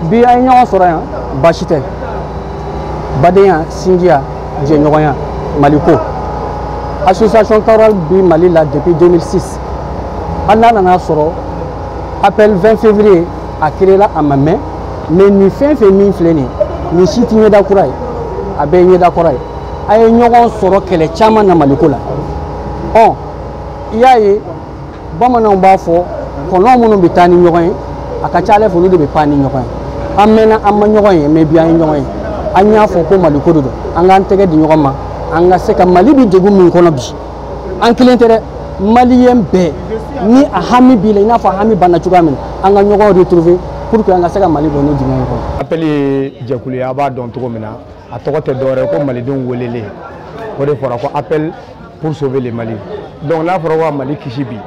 Bi an ye ɲɔgɔn sɔrɔ yan, baasi tɛ. Badenya, sinjiya, jɛɲɔgɔnya, Maliko. Association Kawral bi Mali la depuis 2006. Hali n'a nana sɔrɔ appel 20 février a créé la, a ma mɛn, mais nin fɛn fɛn min filɛ nin ye, nin si tɛ ɲɛda kura ye, a bɛɛ ye ɲɛda kɔrɔ ye. A ye ɲɔgɔn sɔrɔ kɛlɛ caman na Maliko la. Ɔ, i y'a ye, bamananw b'a fɔ kɔnɔ minnu bɛ taa ni ɲɔgɔn ye, a ka ca ala fɛ olu de bɛ pan ni ɲɔgɔn ye. An mɛnna an ma ɲɔgɔn ye, mais bi an ye ɲɔgɔn ye. An y'a fɔ ko Maliko de don, an k'an tɛgɛ di ɲɔgɔn ma, an ka se ka Mali bi degun min kɔnɔ bi, an kelen tɛ dɛ, maliyɛn bɛɛ ni a hami b'i la, i n'a fɔ a hami banna cogoya min na, an ka ɲɔgɔn retrouver pour que an ka se ka Mali bɔ ni dingɛ in kɔnɔ. Appel ye jɛkulu ye, a b'a dɔn cogo min na, a tɔgɔ tɛ dɔwɛrɛ ye ko malidenw welelen. O de fɔra ko appel pour sauver le Mali. Donc n'a fɔra ko ka Mali kisi bi,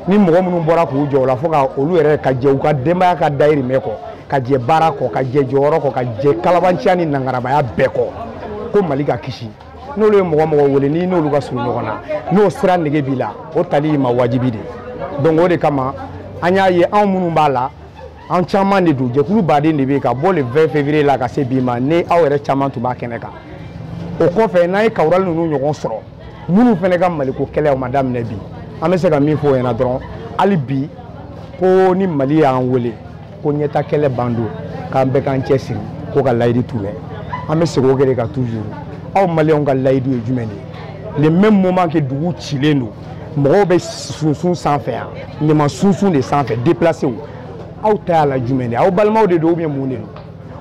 ni mɔgɔ minnu bɔra k'u jɔ o la fo ka olu yɛrɛ ka jɛ u ka denbaya ka dayirimɛ kɔ, ka jɛ baara kɔ, ka jɛ jɔyɔrɔ kɔ, ka jɛ kalabanciya ni nangarabaya bɛɛ kɔ ko Mali ka kisi, n'olu ye mɔgɔ mɔgɔ wele, n'i n'olu ka surun ɲɔgɔn na, n'o sira nege b'i la, o tali ma wajibi de. Donc o de kama an y'a ye, anw minnu b'a la, an caman de don, jɛkulu baden de bɛ yen ka bɔ le 20 février la ka se bi ma, ni aw yɛrɛ caman tun b'a kɛnɛ kan. O kɔfɛ, n'an ye Kawral ninnu ɲɔgɔn sɔrɔ, minnu fana ka Maliko kɛlɛ o ma daminɛ bi, an bɛ se ka min fɔ o ɲɛna dɔrɔn hali bi, ko ni Mali y'an wele ko ɲɛta kɛlɛ ban don, k'an bɛɛ k'an cɛ siri, ko ka layidu t'u lɛ. An bɛ segin o kɛ de kan toujours. Aw maliyɛnw ka layidu ye jumɛn de ye? Le même moment que dugu cilen don, mɔgɔw bɛ sunsun sanfɛ yan, ɲama sunsun de sanfɛ, déplacé aw ta y'a la jumɛn de ye? Aw balimaw de don ou bien mun de don?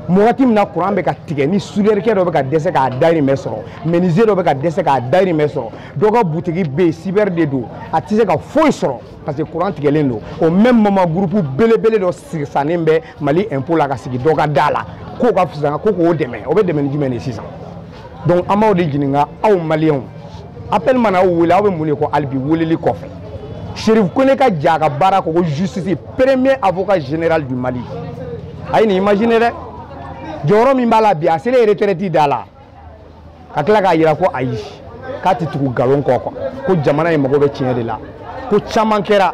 Wagati min na courant bɛ ka tigɛ, ni soudeur dɔ bɛ ka dɛsɛ k'a dayirimɛ sɔrɔ, menuisier dɔ bɛ ka dɛsɛ k'a dayirimɛ sɔrɔ, dɔ ka butigi bɛ yen, cyber de don, a tɛ se ka foyi sɔrɔ parce que courant tigɛlen don, au même moment groupe belebele dɔ sannen bɛ Mali impôt la ka sigi dɔ ka da la k'o ka fisa ko k'o dɛmɛ. O bɛ dɛmɛ ni jumɛn de ye sisan? Donc an b'aw de ɲininka, aw maliyɛnw, appel mana aw wele, aw bɛ mun de kɔ hali bi weleli kɔfɛ? Chérif Kone ka ja a ka baara kɔ ko justice, premier avocat général du Mali, a ye nin imaginer dɛ, jɔyɔrɔ min b'a la bi, a selen retraite da la ka tila k'a yira ko ayi, k'a tɛ tugu nkalon kɔ quoi, ko jamana in mago bɛ tiɲɛ de la, ko caman kɛra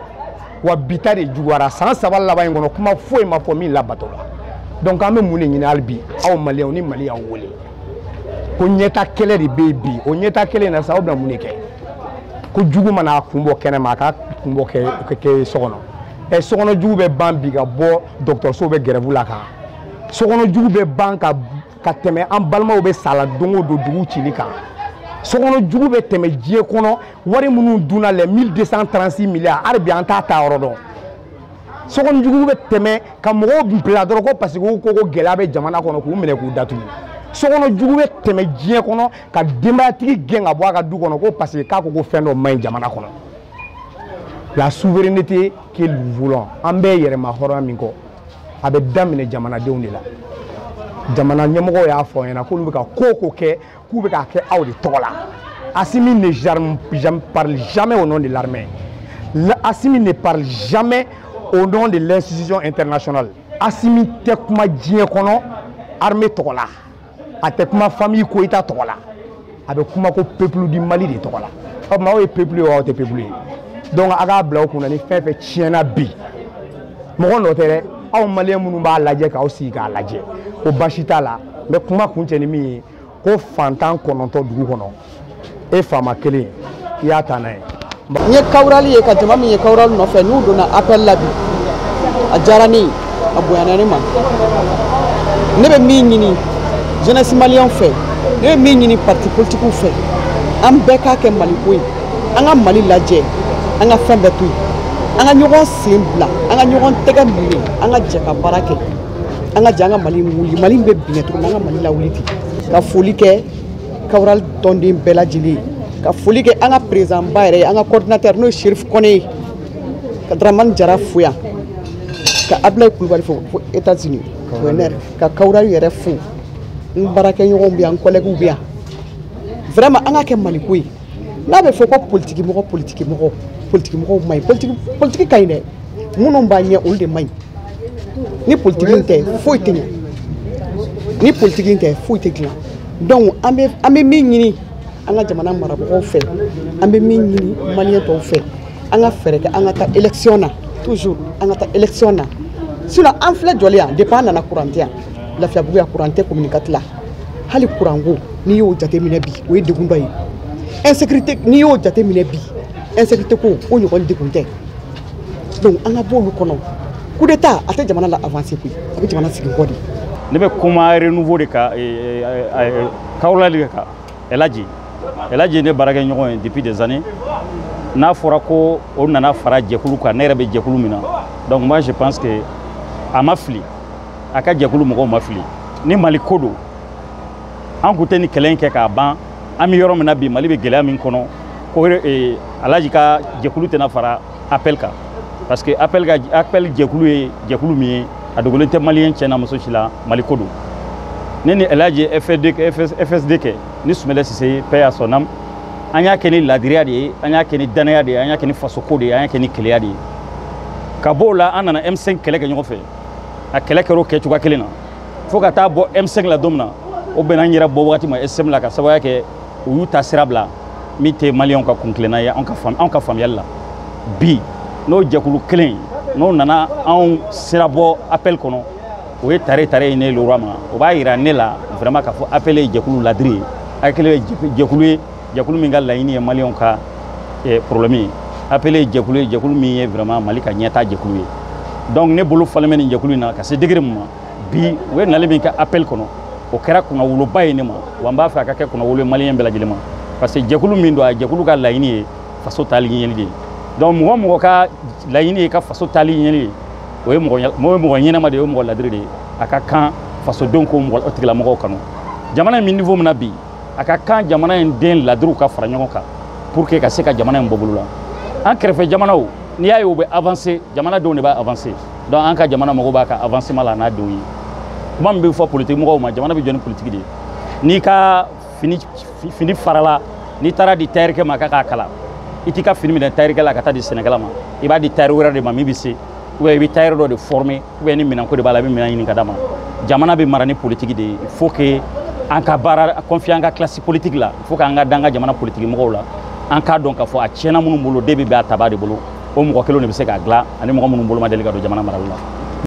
wa bi ta de juguyara san 3 laban in kɔnɔ, kuma foyi ma fɔ min labato la. Donc an bɛ mun de ɲini hali bi aw maliyɛnw, ni Mali y'aw wele ko ɲɛta kɛlɛ de bɛ yen bi, o ɲɛta kɛlɛ in na sa, aw bɛna mun de kɛ? Ko jugu mana a kun bɔ kɛnɛ ma, a ka kun bɔ kɛ so kɔnɔ. Ɛ, sokɔnɔ jugu bɛ ban bi ka bɔ dɔgɔtɔrɔso bɛ grève la kan, sokɔnɔ jugu bɛ ban ka tɛmɛ an balimaw bɛ sa la don o don dugu cili kan, sokɔnɔ jugu bɛ tɛmɛ diɲɛ kɔnɔ wari minnu dunna les 1236 milliards, hali bi an t'a ta yɔrɔ dɔn. Sokɔnɔ jugu bɛ tɛmɛ ka mɔgɔw bila dɔrɔn ko parce que u ko ko gɛlɛya bɛ jamana kɔnɔ, k'u minɛ k'u datugu. Sokɔnɔ jugu bɛ tɛmɛ diɲɛ kɔnɔ ka denbayatigi gɛn ka bɔ a ka du kɔnɔ ko parce que k'a ko ko fɛn dɔ man ɲi jamana kɔnɔ. La souveraineté que nous voulons, an bɛɛ yɛrɛma hɔrɔnya min kɔ, a bɛ daminɛ jamanadenw de la. Jamana ɲɛmɔgɔw y'a fɔ an ɲɛna k'olu bɛ ka ko o ko kɛ, k'u bɛ k'a kɛ aw de tɔgɔ la. Assimi ne parle jamais au nom de l'armée. Assimi ne parle jamais au nom de l'institution internationale. Assimi tɛ kuma diɲɛ kɔnɔ armée tɔgɔ la, a tɛ kuma famille Koyita tɔgɔ la, a bɛ kuma ko peuple du Mali de tɔgɔ la. O tuma aw ye peuple ye wa aw tɛ peuple ye? Donc a k'a bila aw kunna, ni fɛn fɛn tiɲɛna bi, mɔgɔ nɔ tɛ dɛ, aw maliyɛn minnu b'a lajɛ k'aw sigi k'a lajɛ, ko baasi t'a la. N bɛ kuma kuncɛ ni min ye, ko fantan 9 dugu kɔnɔ, e faama kelen i y'a ta n'a ye. N ye Kawurali ye ka jama min ye Kawurali nɔfɛ, n'u donna appel la bi, a diyara ne ye, a bonyana ne ma. Ne bɛ min ɲini jeunesse maliyɛnw fɛ, ne bɛ min ɲini parti politikiw fɛ, an bɛɛ k'a kɛ Maliko ye, an ka Mali lajɛ, an ka fɛn bɛɛ to yen, an ka ɲɔgɔn sen bila, an ka ɲɔgɔn tɛgɛ minɛ, an ka jɛ ka baara kɛ, an ka jɛ an ka Mali wuli. Mali bɛ binɛ cogo min, an ka Mali lawuli ten. Ka foli kɛ Kawral tɔnden bɛɛ lajɛlen ye, ka foli kɛ an ka président ba yɛrɛ ye, an ka coordinateur n'o ye Chérif Kone ye, ka Dramane Jara fo yan, ka Abdoulaye Kulubali fo fo États-Unis, gouverneur, ka Kawral yɛrɛ fo, n baarakɛɲɔgɔnw bɛ yan, n collègues bɛ yan. Vraiment an ka kɛ Maliko ye. N'a bɛ fɔ ko politique mɔgɔ, politique mɔgɔ, politique mɔgɔw man ɲi, politique ka ɲi dɛ, minnu b'a ɲɛ olu de man ɲi. Ni politique tɛ foyi tɛ ɲɛ, ni politique tɛ foyi tɛ dilan. Donc an bɛ min ɲini an ka jamana marabagaw fɛ, an bɛ min ɲini maliyɛn tɔw fɛ, an ka fɛɛrɛ kɛ an ka taa élection na, toujours an ka taa élection na. Sinon an filɛ jɔlen yan depuis an nana courant tɛ yan. Lafiyabugu yan courant tɛ commune 4 la. Hali courant ko n'i y'o jateminɛ bi o ye degun dɔ ye. Insécurité n'i y'o jateminɛ bi insécurité ko o ɲɔgɔn degun tɛ. Donc an ka bɔ olu kɔnɔ. Coup d'état a tɛ jamana la avancer koyi, a bɛ jamana sigi kɔ de. Ne bɛ kuma renouveau de kan, Kawla de kan. Elhaji Elhaji ye ne baarakɛɲɔgɔn ye depuis des années. N'a fɔra ko o nana fara jɛkulu kan, ne yɛrɛ bɛ jɛkulu min na, donc moi je pense que a ma fili, a ka jɛkulu mɔgɔw ma fili. Ni Mali ko don, an kun tɛ ni kɛlɛ in kɛ k'a ban. An bɛ yɔrɔ min na bi, Mali bɛ gɛlɛya min kɔnɔ, ko Alhaji ka jɛkulu tɛna fara appel kan, parce que appel ka appel jɛkulu ye jɛkulu min ye, a dogolen tɛ maliyɛn cɛ n'a muso si la, Mali ko don. Ne ni Elhaji ye FD FSD kɛ ni Sumɛlɛ Sise, paix à son âme. An y'a kɛ ni ladiriya de ye, an y'a kɛ ni danaya de ye, an y'a kɛ ni fasoko de ye, an y'a kɛ ni keleya de ye. Ka b'o la, an nana M5 kɛlɛ kɛ ɲɔgɔn fɛ. A kɛlɛ kɛra o kɛcogoya kelen na fo ka taa bɔ M5 la don min na, o bɛnna an yɛrɛ bɔ wagati ma SM la, ka sababuya kɛ u y'u ta sira bila min tɛ maliyɛnw ka kuntilenna ye anw ka faamuyali la. Bi n'o jɛkulu kelen n'o nana anw sira bɔ appel kɔnɔ, o ye tare tare ye ne lora ma. O b'a yira ne la vraiment k'a fɔ appel ye jɛkulu ladiri ye, appel ye jɛkulu ye, jɛkulu min ka laɲini ye maliyɛnw ka problème ye. Appel ye jɛkulu ye, jɛkulu min ye vraiment Mali ka ɲɛtaa jɛkulu ye. Donc ne bolo falen bɛ nin jɛkulu in na ka se degré min ma bi, u ye nali min kɛ appel kɔnɔ, o kɛra kunnawoloba ye ne ma, wa n b'a fɛ a ka kɛ kunnawolo ye maliyɛn bɛɛ lajɛlen ma, parce que jɛkulu min don, a jɛkulu ka laɲini ye faso taali ɲɛli de ye. Donc mɔgɔ mɔgɔ ka laɲini ye ka faso taali ɲɛli ye, o ye mɔgɔ ɲɛnama de ye, o ye mɔgɔ ladiri de ye. A ka kan fasodenw ko mɔgɔ o tigilamɔgɔw kanu. Jamana in bɛ niveau min na bi, a ka kan jamana in den ladiriw ka fara ɲɔgɔn kan pour que ka se ka jamana in bɔ bolo la. An kɛrɛfɛ jamanaw, n'i y'a ye u bɛ avancer, jamanadenw de b'a avancer. Donc an ka jamana mago b'a ka avancement la n'a denw ye. Kuma min bɛ fɔ politique mɔgɔw ma, jamana bɛ jɔ ni politique de ye. N'i ka fini farala, n'i taara di tailleur ma k'a k'a kala, i t'i ka fini minɛ tailleur la ka taa di sɛnɛkɛla ma, i b'a di tailleur wɛrɛ de ma min bɛ se, ou bien i bɛ tailleur dɔ de former, ou bien ni minɛnko de b'a la, i bɛ minɛn ɲini ka d'a ma. Jamana bɛ mara ni politique de ye. Il faut que an ka baara confier an ka classe politique la, il faut que an ka da an ka jamana politique mɔgɔw la. An k'a dɔn k'a fɔ a tiɲɛna minnu bolo, den bɛ bɛn a taba de bolo, o mɔgɔ kelen de bɛ se k'a dilan, ani mɔgɔ minnu bolo ma deli ka don jamana marali la.